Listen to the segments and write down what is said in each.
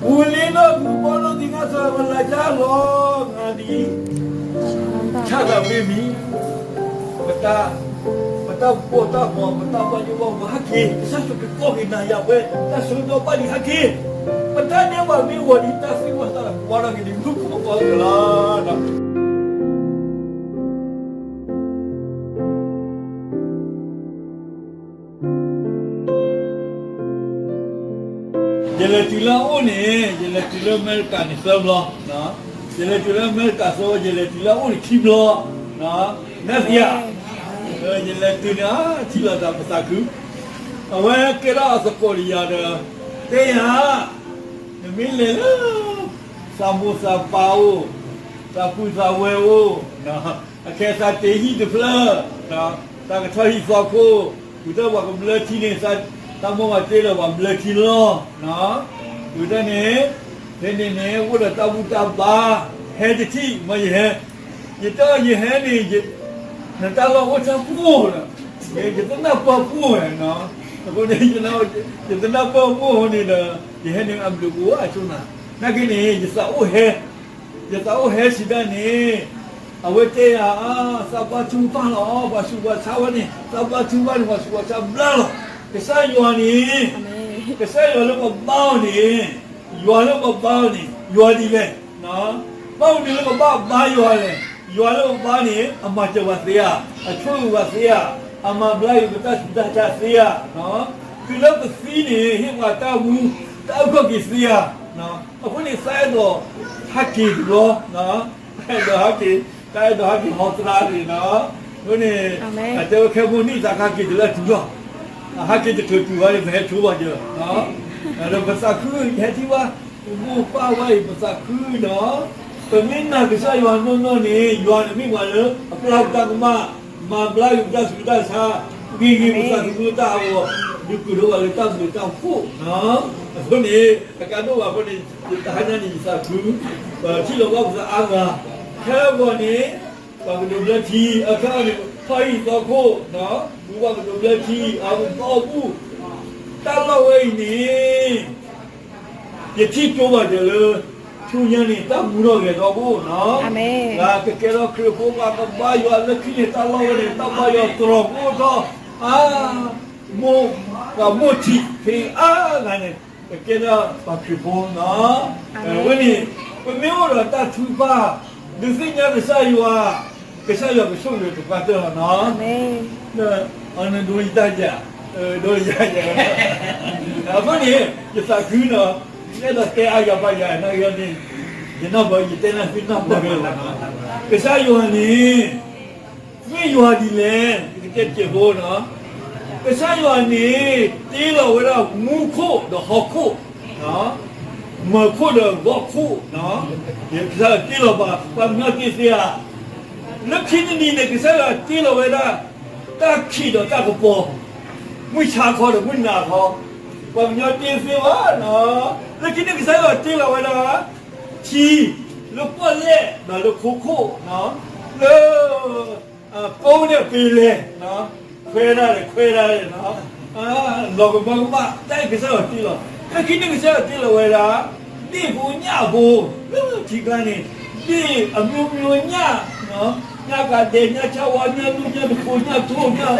ပူၤလ့လီၢ်ပူၤဘီလိသ့ၣ်ညါစၢၤ ပလၢ်တၢ်လီၤ နၤဒ် ဆၣ်သးမ့ၢ်မံၤ ပတၢ် ပတၢ်ဘီၣ်တၢ်ဘီ ပတၢ်ဘၣ်ယိၣ်ဘၣ်ဘီဟဲက့ၤ ကစၢ်ယွၤကကိးက့ၤနၤယၤဝဲ တၢ်ဆၢကတီၢ်ဘၣ်ဒံးဟဲက့ၤ ပတၢ်ဒဲးဘးမ့ၢ်ဂီၤဒံး တၢ်သံကွၢ်သးလၢကဝါထီၣ်က့ၤဒံး မူခိၣ်ကပီၤကလါ ယလဲၤတုၤလၢအအိၣ်န့ၣ် ယလဲၤတုၤလၢအမဲရကၤန့ၣ်သၢဘျီ, ယလဲၤတုၤလၢအမဲရကၤသၢဘျီ ယလဲၤတုၤလၢအအိၣ်န့ၣ်ခံဘျီ, နသ့ဧါ, ယလဲၤတုၤန့ၣ် ထံၣ်လိာ်သးပသးခု, အဝဲကဲထီၣ်အသကိးတယၤဒီး တဲယၤ, နမ့ၢ်လဲၤလၢ သးမိၢ်သးပၢ်အိၣ်, သးပုၢ်သးဝဲၢ်အိၣ်, အခဲသးတ့ဟံၣ်တဖျၢၣ်, သးကထီၣ်ဟံၣ်သီခိၣ်, ဝံၤတၢ်ပှၤကဘျၢထံန့ၣ် သးမိၢ်ပၢ်တ့လၢၤပှၤဘျၢထံလီၤ, ဝံၤတၢ်န့ၣ်, ဖဲန့ၣ်န့ၣ် အိၣ်ဒီးတၢ်ဘူၣ်တၢ်ဘါ, ဟဲတထံၣ် မ့ၢ်ယဟဲ, ယတဲယဟဲန့ၣ်, နတၢ်လီၢ်အိၣ်တၢ်ပှိၢ်လီၤ, ယတနၢ်ပၢၢ်ပှိၢ်ဝဲနီၤ, အဃိန့ၣ် ယတနၢ်ပၢၢ်ပှိၢ်အဃိန့ၣ်ဒီး ယဟဲန့ၣ်အဘျုးအိၣ်အဆိနၤ, နာ်က့န့ၣ် ယသးအိၣ်ဟဲ ယသးအိၣ်ဟဲစံးတၢ်န့ၣ်, အဝဲတဲယၤ, သးဘါထုကဖၣ်လီၤ, ပှၤဆူးပှၤဆါဝဲန့ၣ် သးဘါထုကဖၣ်န့ၣ် ပှၤဆူးပှၤဆါဘျါလီၤ, ကစၢ်ယွၤန့ၣ်, ကစၢ်ယွၤလၢပဘါအီၤန့ၣ်, ယွၤလၢပဘါအီၤန့ၣ် ယွၤဒ်လဲၣ်, ဘၣ်မနုၤလၢပဘၣ်ဘါယွၤလဲၣ်, ယွၤလၢပဘါန့ၣ် အမၤစၢၤပှၤသ့ဧါ, အဆိၣ်ဂ့ၤပှၤသ့ဧါ, အမၤဘျါက့ၤပတၢ်ဆူးတၢ်ဆါသ့ဧါ, တုၤလၢပသံန့ၣ် ဟ့ၣ်ပှၤတၢ်မူ တၢ်အုၣ်ခီၣ်က့ၤသ့ဧါ, အဃိန့ၣ် သးအဲၣ်ဒိးဟးက့ၤတဘျီ, သးအဲၣ်ဒိးဟးက့ၤ, သးအဲၣ်ဒိးဟးက့ၤဟီသရၣ်န့ၣ်, အဃိန့ၣ်, အတဲဝဲခဲမိၣ်နံၣ်သးကဟးက့ၤတလၢတုၤလီၤ, ဟးက့ၤတချုးတုၤဘၣ်န့ၣ် ပဟဲဆိဘၣ်ယၢၤ, ဒီးပသးခု ယဟဲထံၣ်ဘၣ်, ပမိၢ်ပၢ်ဝဲအံၤ ပသးခုဒီး, ပမ့ၢ်နာ်ကစၢ်ယွၤနီၢ်နီၢ်န့ၣ် ယွၤန့ၣ်မ့ၢ်ပှၤလၢအပျၢ်ပတၢ်ကမၣ်, မၤဘျါက့ၤပတၢ်ဆူးတၢ်ဆါ, ဂ့ၤဂ့ၤပသးသမူတၢ်အဂီၢ်, ဒုးကုာ်ထီၣ်ပှၤလၢတၢ်ဘျုးတၢ်ဖှိၣ်, အဃိန့ၣ် အကါဒိၣ်ဘၣ်အဃိန့ၣ် ယတဟါညါန့ၣ် ယသးခု, ပထံၣ်လိာ်ဘၣ်ပသးအါဂၤ, ခဲအံၤန့ၣ်, ပှၤကဒိးဘျၢထံ, အခါန့ၣ် ဖီၣ်ဟံၣ်သီခိၣ်, ပှၤကဒိးဘျၢထံ, အဘူးအဘူး, တၢ်လီၢ်ဝဲအံၤန့ၣ် ယထံၣ်ကၠိဘၣ်ဒဲးလၢ ဆူညါန့ၣ် တၢ်မူထီၣ်ဂဲၤထီၣ်ဘၣ်နီၤ, လၢကကဲထီၣ်ခရံာ်ဖိ ပှၤကဘါယွၤလၢခံန့ၣ် တၢ်လီၢ်ဝဲန့ၣ် တၢ်ဘါယွၤတြီၤဖိထီၣ်, အါ, မိၢ်, ပှၤမိၢ်ထံးဖံးအါဂၤန့ၣ် ကကဲထီၣ်ပှၤခရံာ်ဖိနီၤ, ဝဲန့ၣ်, ပမ့ၢ်အိၣ်ဒီးတၢ်ထုကဖၣ်, ဒုးသ့ၣ်ညါကစၢ်ယွၤ, ကစၢ်ယွၤကဆိၣ်ဂ့ၤပှၤတၢ်လီၤနီၤ, အနဒိယတၢ်ယၤ, ဒိယၤယၤ, အဃိန့ၣ် ယသးခုနီၤ, ယအဲၣ်ဒိးတဲအါယၤဘၣ်ယၤ, နာ်က့န့ၣ်, ယနၢ်ပၢၢ် ယတဲနၢ်သုနၢ်ပၢၢ်ကလီၤနီၤ, ကစၢ်ယွၤန့ၣ် မ့ၢ်ယွၤဒ်လဲၣ်, ယကတဲတစဲးဖိနီၤ, ကစၢ်ယွၤန့ၣ် တ့လီၤဝဲဒၣ်မူခိၣ်ဒီးဟီၣ်ခိၣ်, မၢခိၣ်ဒီးဂီၢ်ခိၣ်, ကစၢ်ယွၤတ့လီၤဘၣ် ပှၤကညီတ့သ့ဧါ, လၢခံတနံၤန့ၣ် ကစၢ်ယွၤတ့လီၤဝဲဒၣ် တၢ်ခံးဒီးတၢ်ကပီၤ, မုၢ်ဆါခီဒီးမုၢ်နၤခီ, ပှၤကညီတ့သ့ဘၣ်နီၤ, လၢခံန့ၣ်ကစၢ်ယွၤတ့လီၤဝဲဒၣ် ထံ, လၢပီၣ်လဲၣ်ဒီးလၢခိခိၣ်, လၢ ကိးန့ၣ်ပ့ၤလဲၣ်, ခွဲးဒၣ်လဲၣ်ခွဲးဒၣ်လဲၣ်, လီၤကမၢကမၣ် တၢ်အံၤကစၢ်ယွၤတ့လီၤ, လၢခံန့ၣ်ကစၢ်ယွၤတ့လီၤဝဲဒၣ် ဒ့ၣ်ဖိညၣ်ဖိ, လၢထံကျါန့ၣ်, ဒ့ၣ်အမျိုးမျိုးညၣ်, ညၣ်ကဒဲး ညၣ်ဆၣ်ဝါ ညၣ်လူၢ် ညၣ်တဖိ ညၣ်ထိၣ် ညၣ်,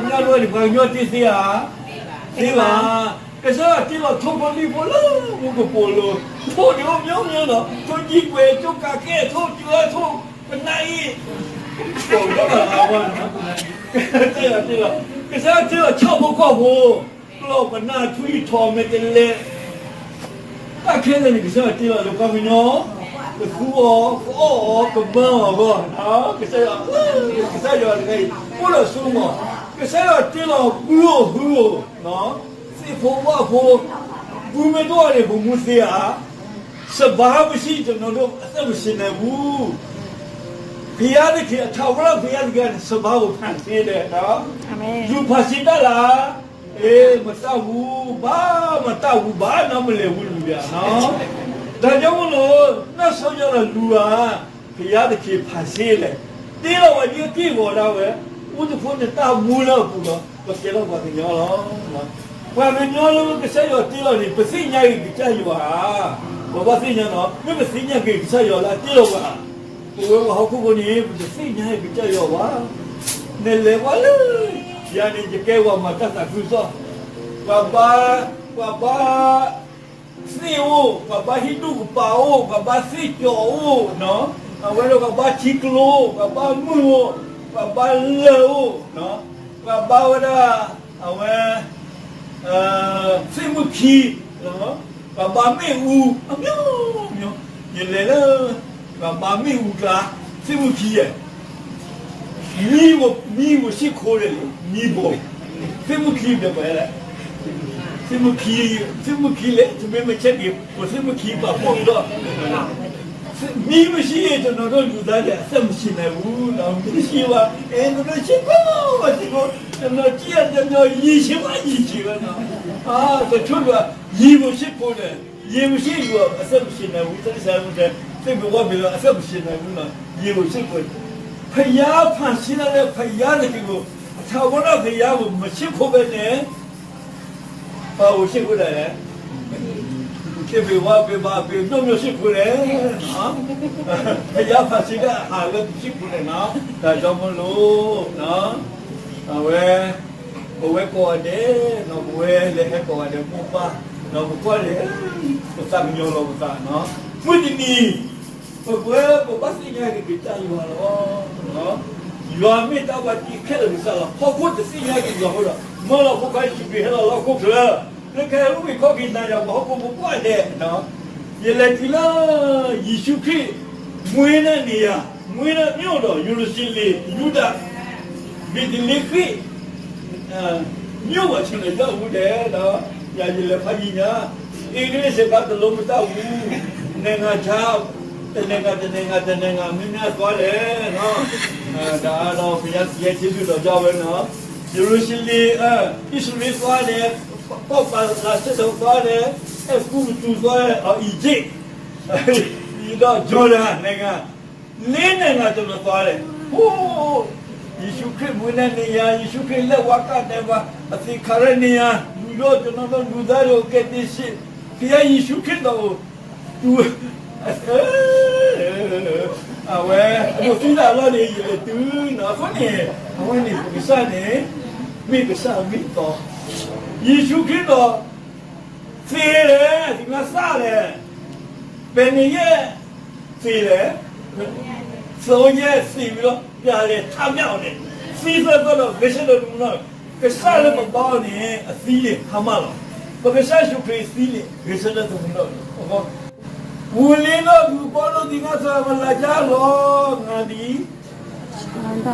ညၣ်တဝဲန့ၣ် ပှၤကညီတ့သ့ဧါ, သ့ဘၣ်, ကစၢ်ယွၤတ့လီၤထိၣ်ဖိလံၣ်ဖိလၢမူကပိာ်လိၤ, ထိၣ်န့ၣ်အိၣ်မျိုးမျိုးနီၤ, ထိၣ်ကံကွဲး ထိၣ်ကးကဲၣ် ထိၣ်ကၢ ထိၣ်ပနၢ်အ့ၣ်, ကစၢ်ယွၤတ့လီၤ, ကစၢ်ယွၤတ့လီၤဆၣ်ဖိကီၢ်ဖိ, ကျီၢ်ပနၢ်ထွံၣ်ထီၣ်မဲာ်တဲးလဲး, တၢ်ခဲလၢာ်န့ၣ် ကစၢ်ယွၤတ့လီၤလၢပှၤကညီ, ကသူအီၤ ကအီၣ်အီၤ ကမၢအီၤအဂီၢ်, ကစၢ်ယွၤ, ကစၢ်ယွၤတဂၤအံၤ အိၣ်ဒီးစိကမီၤ, ကစၢ်ယွၤတ့လီၤဘုဧိၤဟုဧိၤ, သ့ၣ်ဖိဝၣ်ဖိ, ဘုမ့ၢ်တအိၣ်န့ၣ် ပမူသ့ဧါ, စဘါပစံး ကျွန်တော်တို့ အသက်မရှင်နိုင်ဘူး, ဘုရားသခင် အထဝရဘုရားသခင် စဘါကို ဖန်ဆင်းတယ်နော်, လူဖန်ဆင်းတတ်လား, အေး မတတ်ဘူး, ဘာမှမတတ်ဘူး, ဘာမှမလဲဘူး လူတွေကနော်, ဒါကြောင့်မို့လို့ နောက်ဆုံးကျတော့ လူက ဘုရားသခင် ဖန်ဆင်းတယ်, တ့လီၤဝဲဒ်အက့ၢ်အဂီၤဒၣ်ဝဲ, အိၣ်တဖိန့ၣ် တၢ်မူလၢအပူၤလီၤ, ပကဲထီၣ်ပှၤကညီလီၤ. ပှၤကညီလၢကစၢ်ယွၤတ့လီၤန့ၣ် ပသ့ၣ်ညါက့ၤကစၢ်ယွၤဧါ. ပဘၣ်သ့ၣ်ညါနီၤ, မ့ၢ်ပသ့ၣ်ညါက့ၤကစၢ်ယွၤလၢအတ့လီၤပှၤ, ပဝဲပှၤဟီၣ်ခိၣ်ဖိန့ၣ် ပတသ့ၣ်ညါက့ၤကစၢ်ယွၤဘၣ်. နလဲၤပှၤလၢ ယၤန့ၣ် ယကဲပှၤမၤတၢ်သးခုကစီၣ်, ပှၤဘါ, ပှၤဘါ သ့ၣ်အိၣ်, ပှၤဘါဟံၣ်ဒူၣ်ကပၤအိၣ်, ပှၤဘါသ့ၣ်ကၠီၤအိၣ်, အဝဲဒၣ်ပှၤဘါထံကျိ, ပှၤဘါမုၢ်အိၣ်, ပှၤဘါလၢၢ်အိၣ်, ပှၤဘါဝဲဒၣ် အဝဲ သ့ၣ်မုၣ်ခံ, ပှၤဘါမ့ၣ်အူ, အမျိုးမျိုး, ယလဲၤလၢ ပှၤဘါမ့ၣ်အူကျါ, သ့ၣ်မုၣ်ခံယဲၢ် မံဘိး, မံဘိးဆံးခိၣ်ဒဲးလံ, မံဘိး, သ့ၣ်မုၣ်ခံဒဲးပှၤလဲၣ်, သ့ၣ်မုၣ်ခံ, သ့ၣ်မုၣ်ခံလဲၣ်, တမ့ၢ်မ့ၢ်ဆဲးက့ၤ ပသ့ၣ်မုၣ်ခံပာ်ဖှိၣ်ဒီး မံဘိးဆံး တနီၤဒိၣ်လူၤသးဒီး အသက်မရှင်နိုင်ဘူး, မံဘိးဆံးဘၣ်, အဲ တနီၤဆံးခိၣ်ဘၣ်ဆံးခိၣ်, တနီၤကံၣ်အတနီၤယံာ်ဆံးဘၣ် ယံာ်ဆံးဘၣ်နီၤ, တဆိလူၤ ယံာ်ဘိးဆံးခိၣ်န့ၣ် ယံာ်ဘိးဆံးလူၤ အသက်မရှင်နိုင်ဘူး, သ့ၣ်စဲမုၢ်တဲ သ့ၣ်မ့ၢ်ဝဲမ့ၢ်လၢ အသက်မရှင်နိုင်ဘူးနီၤ, ယံာ်ဘိးဆံးခိၣ်န့ၣ် ဘုရားဖန်ဆင်းထားတဲ့ ဘုရားသခင်ကို ထာဝရဘုရားကို မချစ်ဖို့ပဲနဲ့ ဘာကိုချစ်ဖို့လဲ, ချစ်ပေဝါပေပါပေနှုတ်မျိုးချစ်ဖို့လဲ, ဘုရားဖန်ဆင်းတဲ့အာဟာရပဲချစ်ဖို့လဲနော်, ဒါကြောင့်မလို့နော်, အဝဲ ပဝဲကိးဂၤဒဲး, ပဝဲလဲၤဟဲကိးဂၤဒဲးမိၢ်ပၢ်, ပကွၢ်န့ၣ် ပသးကညီၤလီၤပသး, မုၢ်တနံၤ ပဝဲပဘၣ်သ့ၣ်ညါက့ၤကစၢ်ယွၤလီၤ. ယွၤမ့ၢ်တၢ်ဘၣ်တ့ခဲလၢာ်ကစၢ်လီၤ. ဟီၣ်ခိၣ်တသ့ၣ်ညါက့ၤယွၤအဃိဒီး, မၢလီၤဖိခွါယ့ၣ်ၡူးခရံာ်ဟဲလီၤလၢဟီၣ်ခိၣ်ချၢ, လၢကဟဲအိၣ်ဘှံးခီၣ်က့ၤနၤယၤ ပှၤဟီၣ်ခိၣ်ဖိကိးဂၤဒဲး, ယလဲၤတုၤလၢ ယ့ၣ်ၡူးခရံာ် မွေးတဲ့နေရာ, မွေးတဲ့မြို့တော် ယေရုရှလင်, ယူဒာ်, ဘသလဟံ, မြို့မှာ ကျွန်တော်ရောက်ဖူးတယ်နော်, ယၤယလဲၤဖးယံၤညါ, အင်္ဂလိပ်စကားတလုံးမတတ်ဘူး, နိုင်ငံခြား တနိုင်ငံ တနိုင်ငံ တနိုင်ငံ များများသွားတယ်နော်, ဒါကတော့ ဘုရားသခင်ရဲ့ကျေးဇူးတော်ကြောင့်ပဲနော်, ယေရုရှလင်, အံၣ်စရ့လးသွားတယ်, ကောက်ပန်ဆတ်တော်သွားတယ်, အဲဂုပတုသွားတယ်, အော် အီဂျစ်, ဒီး ဂျော်ဒန်နိုင်ငံ, လေးနိုင်ငံကျွန်တော်သွားတယ်. ဟိုး ယေရှုခရစ်မွေးတဲ့နေရာ, ယေရှုခရစ်လက်ဝါးကပ်တဲ့မှာ, အသင်္ခါရနေရာ, လူတို့ ကျွန်တော်တို့ လူသားတို့ ကယ်တင်ရှင် ဘုရားယေရှုခရစ်တော်ကို သူ အဝဲ အဒိးသံတၢ်အလီၢ်န့ၣ် ယလဲၤတုၤနီၤ, အဃိန့ၣ် အဝဲန့ၣ် ပကစၢ်န့ၣ် မ့ၢ်ကစၢ်မ့ၢ်တီ, ယေရှုခရစ်တော် သ့လဲၣ်, သ့မသၣ်လဲၣ်, ဘယ်နှစ်ရက် သ့လဲၣ်, သုံးရက် သ့ဝံၤလီၤ, ပြန်လည်ထမြောက်အောင်န့ၣ်, သံသၢသီဒီး ဂဲၤဆၢထၢၣ်တမုၢ်နီၢ်, ကစၢ်လၢပဘါအီၤန့ၣ် အသံန့ၣ် ဟါမၢ်လီၤ, ပကစၢ်ယ့ၣ်ၡူးခရံာ်သံန့ၣ် ဂဲၤဆၢထၢၣ်တမုၢ်နီၢ်, ဝံၤလီၤဒီး သူပေါလုသ့ၣ်ညါသး မလာကြလော့, ငါသည်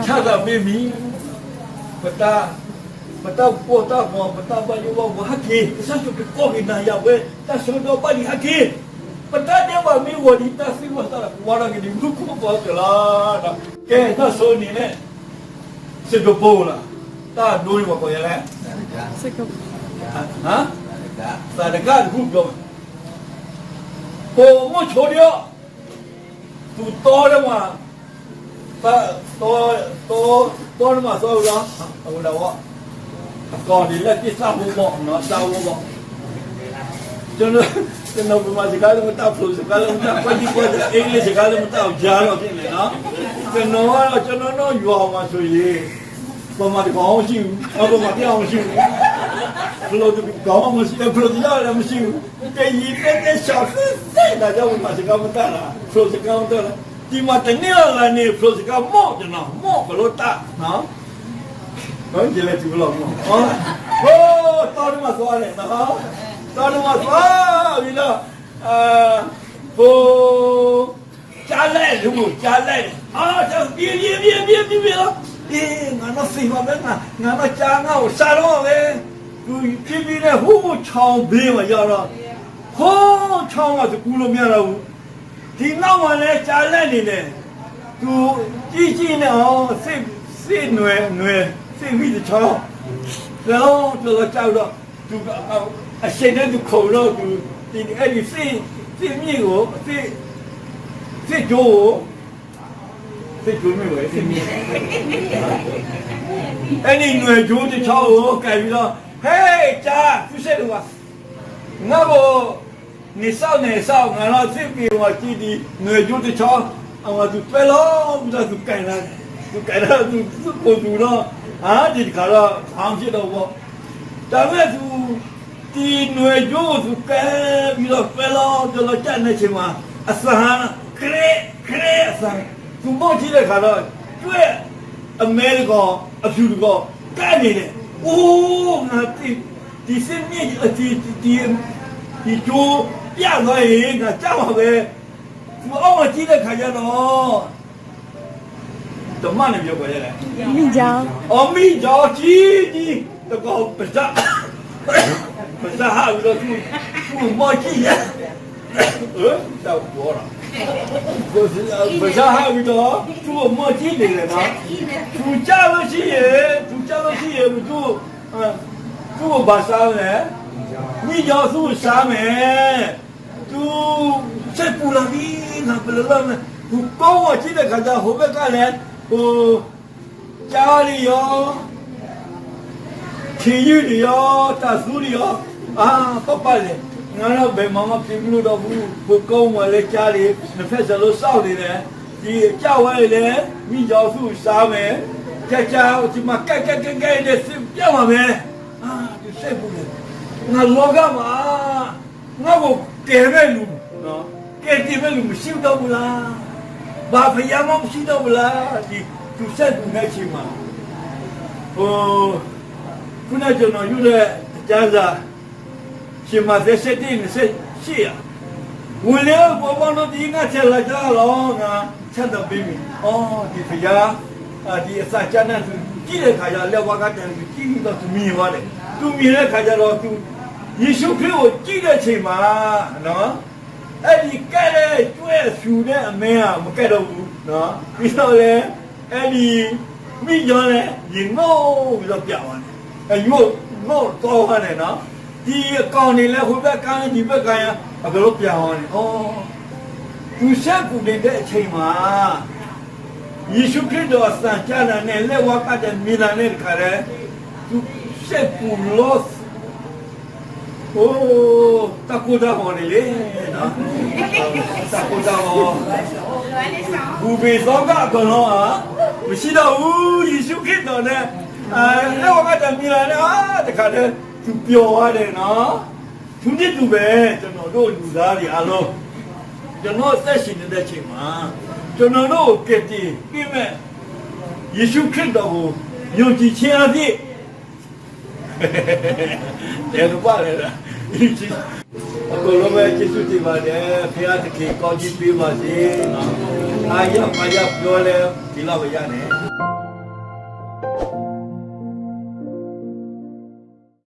ဆန္ဒမ့ၢ်မံၤ, ပတၢ်, ပတၢ်ပီးတၢ်ပီ, ပတၢ်ဘၣ်ယိၣ်ဘၣ်ဘှီဟဲက့ၤ, ကစၢ်ယ့ၣ်ၡူးခရံာ်ကိးက့ၤနၤယၤဝဲ, တၢ်ဆၢကတီၢ်ဘၣ်ဒံးဟဲက့ၤ, ပတၢ်ဒဲးဘးမ့ၢ်ဂီၤဒံး တၢ်သ့ၣ်ဝဲသးဒီး ကဝါထီၣ်က့ၤဒံး မုၢ်ခိၣ်ပှၤကလါ, ကဲ တၢ်ဆိန့ၣ်လဲၣ်, စကပိၤလီၤ, တၢ်ဒိန့ၣ်ပှၤကိးယၤလဲၣ်, သးတကၣ်တဂၤ, ပိာ်မုၣ်ဆိဒံးအီၤ, သူတီထဲမှာ, တီ, တီထဲမှာ သွားဝဲလီၤ, အဝဲဒၣ်ဝဲ, အကီၢ်န့ၣ်လၢက့ၢ်တၢ်ဖိဘီၣ်, တၢ်ဖိဘီၣ်, ကျွန်တော်, ကျွန်တော်ဗမာစကားလည်းမတတ်, ဖျိစကားလည်းမတတ်, ကွၢ်ကြီးကွၢ်ကြီး အင်္ဂလိပ်စကားလည်းမတတ်, ကြားတော့ဖြစ်နေနော်, ကျွန်တော်ကတော့ ကျွန်တော်တို့ရွာမှာဆိုရင် ဗမာတကောင်မှမရှိဘူး, ဗမာတယောက်မှမရှိဘူး, ဖျိတကောင်မှမရှိ, ဖျိတယောက်လည်းမရှိဘူး, ကရင်ပဲပဲရှောင်စစ်စစ်တာကြောင့် ဗမာစကားမတတ်တာ, ဖျိစကားမတတ်တာ, ဒီမှာတနေ့လောက်လာနေ ဖျိစကားမော့ကျွန်တော်, မော့ ကလို့တတ်နော်, ဟုတ်တယ်လေ သူဘယ်လောက်မော့, ဟိုး တောထဲမှာသွားတယ်နော်, တောထဲမှာသွားပြီးတော့, အာ, ဟို ကြားလိုက်တယ်မို့, ကြားလိုက်တယ်, အာ, ပြေး, ပြေး, ပြေး, ပြေး, ပြေး, ပြေးလီၤ, အေး, ငါတော့သေမှာပဲ, ငါ, ငါတော့ကြားငါ့ကိုစတော့ပဲ, သူ ဖြည်းဖြည်းနဲ့ ဟိုး ချောင်း ဘေးမှာရောက်တော့, ဟိုး ချောင်း မှာ သူ ကူးလို့မရတော့ဘူး, ဒီနောက်မှာလည်း ကြားလိုက်နေတယ်, သူ ကြည့်ကြည့်နဲ့, အော်, သစ်, သစ်နွယ်, နွယ်, သစ်မီးတစ်ချောင်း, ကျတော့, ကျတော့ ကြားတော့, သူ အရှိန်နဲ့ သူ ခုန်တော့ သူ ဒီ အဲ့ဒီ သစ်, သစ်မြစ်ကို, သစ်, သစ်ကျိုးကို, သစ်ကျိုးမြစ်ကို, သစ်မြစ်, အဲ့ဒီ နွယ်ကျိုးတစ်ချောင်းကို ကိုင်ပြီးတော့ ဟဲကၢ် သုစဲးဒိၣ်ဘၣ်, ငါဘိ န့ၣ်စးန့ၣ်စး ငါလီၤသ့ၣ်ပ့ၤဝဲက့ဒံး နွဲၣ်ကၠိတဆီ, အဝဲသူပဲလီၤဝံၤဒီး သူကဲနၤ, သူကဲနၤ သူသူၣ်ပိာ်သူၣ်ဒီး, အါဒံးတခါဒီး ဟးက့ဒီးဝီ, တၢ်ဝဲသူ တံၤနွဲၣ်ကၠိသူကဲ ဝံၤဒီးပဲလီၤဒီးလီၤကၢ်နဲဆ့မး, အသး ကြဲ ကြဲအသး, သူဘီၣ်ထံတခါဒီး ကွဲ အမဲတဂီၤ အဖြူတဂီၤ ကဲန့ၣ်န့ၣ်, အိ နၤ တံၤသ့ၣ်မ့ၢ် တံၤကၠိ ပျၢ်သီအံၤ နၤကၢ်ဝဲ, သူအီၣ်ဝဲကံတခါယါဒီး တမၣ်န့ၣ် ပယီၤလဲၣ်, အမံၤကၠီကံဒံး တကီၢ် ပစၢ်ဟးဝံၤဒီး သူၣ်မီၢ်ကံယဲ, တၢ်ကီဒီး ပစၢ်ဟးဝံၤဒီး သူၣ်မီၢ်ကံဒံးလဲၣ်နီၤ, သူကၢ်လၢဆံယဲ, သူကၢ်လၢဆံယဲ မ့ၢ်သူ သူၣ်ဘၣ်ဆါလဲၣ်, မံၤကၠီသူၣ်ဆါမဲာ် သူစဲးပူၤလီၤဒ်နၤပလၢလၢ်န့ၣ် သူကိးဝဲကံတခါဒီး ဟိဘဲကၢ်လဲၣ်, ဟိ ကၢ်ဒံးယီၤ, ထံယုၢ်ဒံးယီၤ, တၢ်သူဒံးယီၤ, အါ ပၢ်ပၢ်လဲၣ်, နၤဒီးဘဲမၤမၤဖံးမုၢ်ဒီး ပကိးဝဲလၢကၢ်ဒံး နဖဲစၢၤလၢစးဒံးလဲၣ်, ဒ်ကၢ်ဝဲအံၤလဲၣ်, မံၤကၠီသူၣ်ဆါမဲာ်, ကၢ်ကၢ် တမၤကဲကဲကဲကဲဒံး စံးပျၢ်မးမဲာ်, အါ သူစဲးပူၤလဲၣ်, နၤလီၤဂာ်မး နဘိကဲၤမဲာ်လူၤ, ကဲၤတ့ၢ်မဲာ်လူၤ မစံးဒီပုၢ်လၢ်, ဘၣ်ဖယါမ့ၢ်မစံးဒီပုၢ်လၢ်, ဒ်သူစဲးပူၤနဲဆ့မး, အိ ဖုနဲၣ်ကနီၤယုၢ်လၢ အကၢ်စၢ်, ဆ့မးသဲစဲးတ့ၢ်နစဲးဆ့ယၤ, ဝံၤလၢပှၤဘီၣ်နီၢ်တံၢ်နၢ်ထဲလၢကၢ်လီၤ, နဆၢဒီးဘ့မ့ၢ်, အိ ဒ်ဖယါ ဒ်အသးကၢ်နၢ်သူ ကံၣ်လၢခါယၤ လဲၤဝဲကါတၢ်သူကံၣ်ဒီးသူမံၤဝဲန့ၣ်, သူမံၤလၢခါယၤဒီးသူ, ယ့ၣ်ၡူးခရံာ်အိၣ်ကံၣ်ဒီးဆ့မး, အဲဒ်ကဲလၢကွဲးဆူၣ်န့ၣ်အမဲာ်ဧါ မကဲဒီးပူၤ, ဒ်သိးလၢ အဲဒ် မံၤညီလဲၣ် ယနိၣ်ဝံၤလီၤပျးဝဲန့ၣ်, အယိၣ်နိၣ်သီဝဲန့ၣ်နီၤ, ဒ်အကီၢ်န့ၣ်လၢဟိဘဲကါ ဒံဘဲကါယါ အကလီၤပျးဝဲန့ၣ်, အိ သူစဲးပူၤန့ၣ်ဒဲးအဆ့မး, ယ့ၣ်ၡူးခရံာ်ဒီးအသးကၢ်နၤန့ၣ် လဲၤဝဲကါတၢ်မံၤနၤန့ၣ်တခါဒီး, သူစဲးပူၤလီၤ အိ တၢ်ကိၢ်တၢ်ဂီၤန့ၣ်လံ, တၢ်ကိၢ်တၢ်ဂီၤ, ဘူၣ်ဘ့ၣ်သီကၢ်အကလီၤဧါ, မစံးဒီးအူ ယ့ၣ်ၡူးခရံာ်ဒီးန့ၣ်, လဲၤဝဲကါတၢ်မံၤနၤန့ၣ် အါတခါဒီး သူပျီၤဝဲဒၣ်နီၤ, သူန့ၣ်တူၢ်ဘဲ ကျွန်တော်တို့လူသားတွေအားလုံး, ကျွန်တော်အသက်ရှင်နေတဲ့အချိန်မှာ, ကျွန်တော်တို့ကိုကယ်တင်ပေးမဲ့ ယေရှုခရစ်တော်ကို ယုံကြည်ခြင်းအားဖြင့် တဲတဘၣ်လဲၣ်, အကုန်လုံးပဲကျေးဇူးတင်ပါတယ်, ဘုရားသခင်ကောင်းချီးပေးပါစေနော်, အားရပါရပြောလဲ ဒီလောက်ပဲရတယ်.